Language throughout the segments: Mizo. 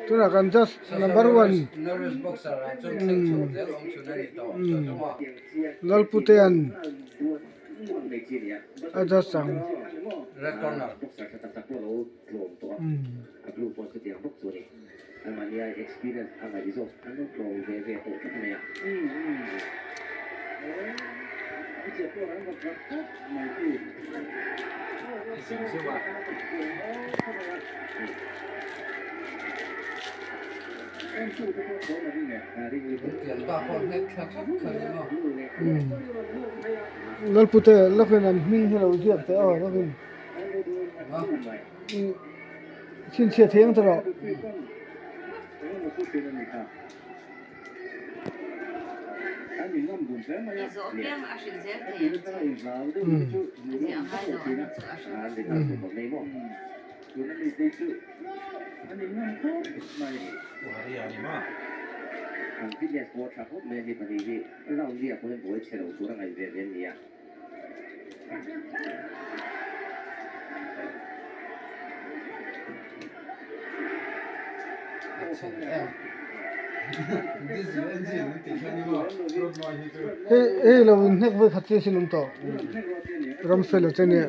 Tunah kan just number one Lalputea'n a just ang. Lalpute lawkin an hming hi lo ziak teh aw lawkin chhinchhiah thei ang tawh. Hei hei lo in hnek vawi khat chiah sin awm tawh ram fel a che nia.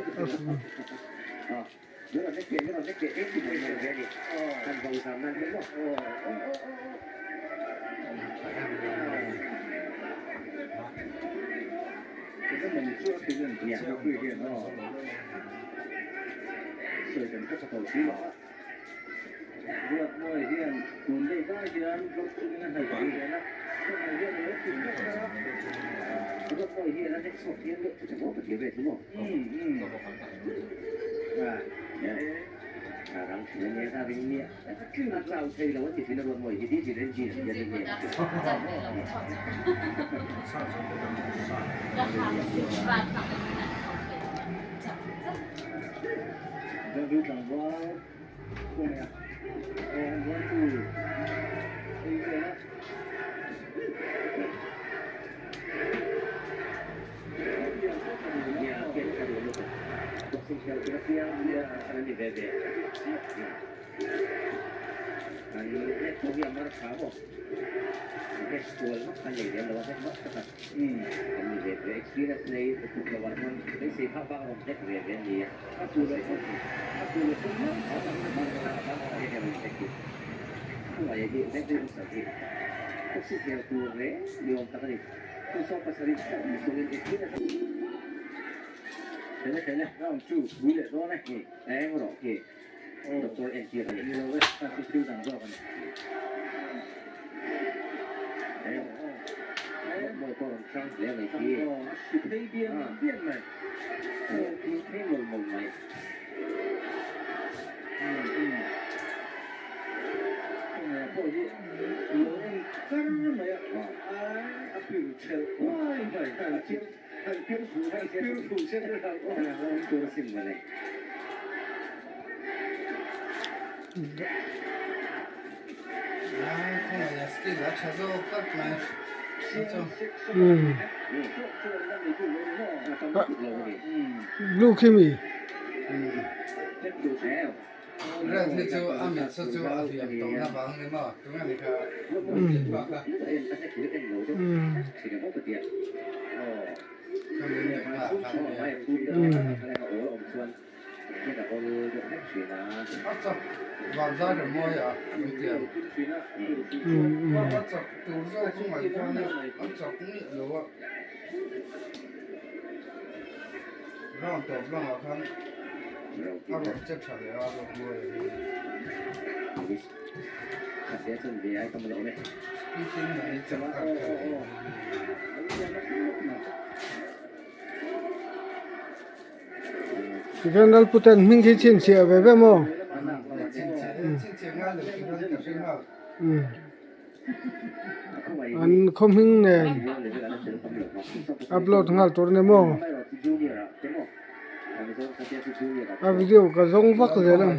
Blue khi mi. Tikhian Lalputen hming khi chhinchhiah ve ve maw? An khaw hming nen upload nghal tur a ni maw? A video ka zawng vak zel a.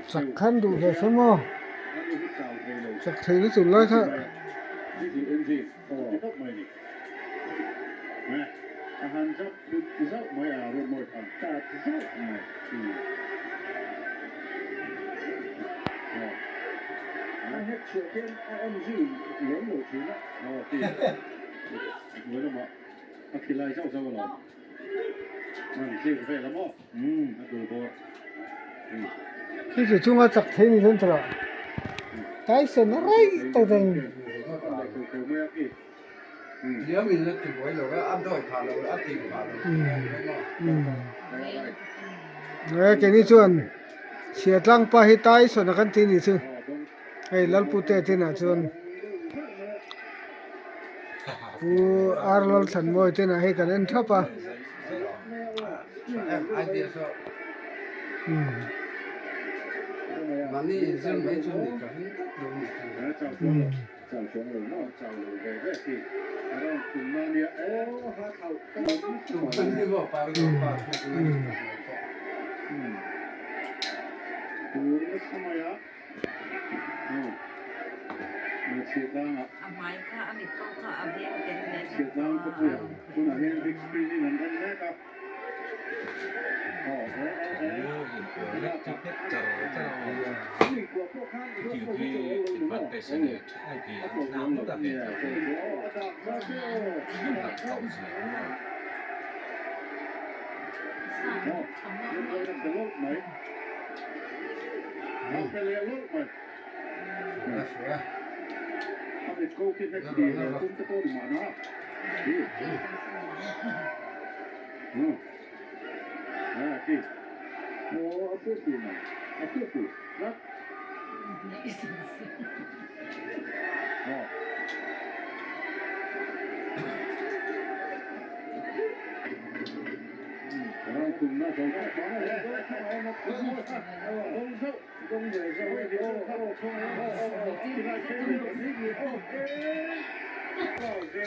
Chak khan duh ve se maw? Chak thei lutuk lai kha. Khi chu chunga chak thei ni chuan tawrh Tyson a rei tak tak a ni. Keini chuan Chhiatlang pa hi Tyson a kan ti ni chu. Hei Lalpute tinah chuan Pu Ar Lalthlanmawii tinah hei kan en thap a.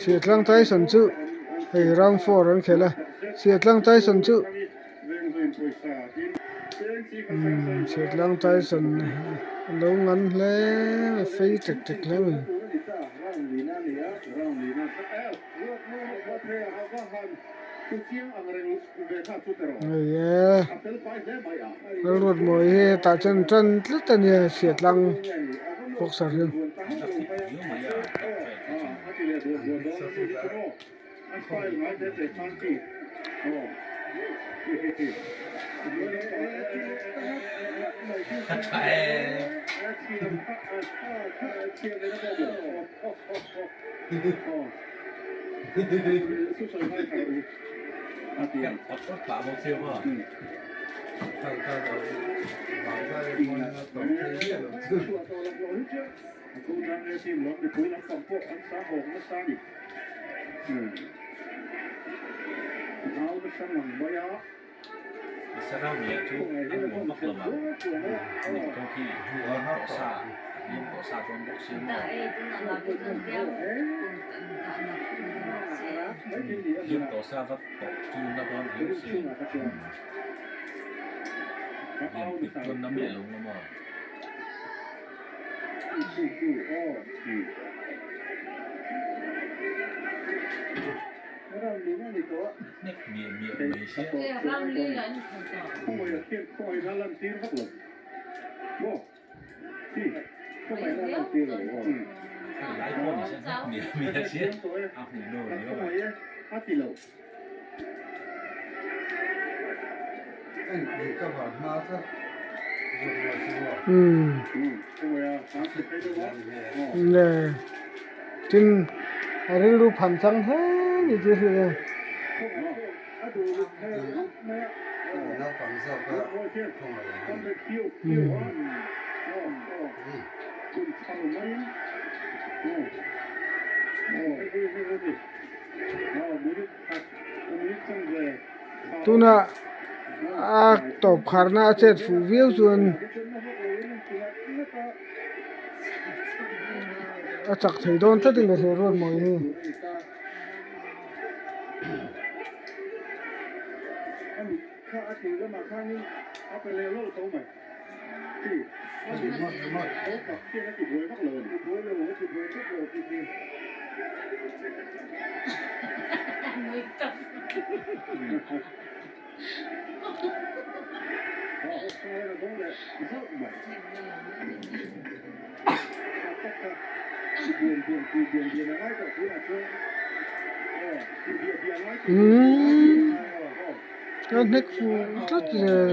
Chhiatlang Tyson chu. Hei round four an khel a Chhiahtlang Tyson chu umm Chhiahtlang Tyson a lo ngan hle a fei tek tek hle mai. Hei e Lalruatmawii hi hetah chuan tan tlat a nia Chhiahtlang boxer hian. Umm le tin a rilru phan chang hle ni chu hrilh e. Tuna a tawp kharna a chet fuh viau chuan a chak thei dawn tlat in ka hria ruat mawi hi. Umm a hnek fuh tlat zel.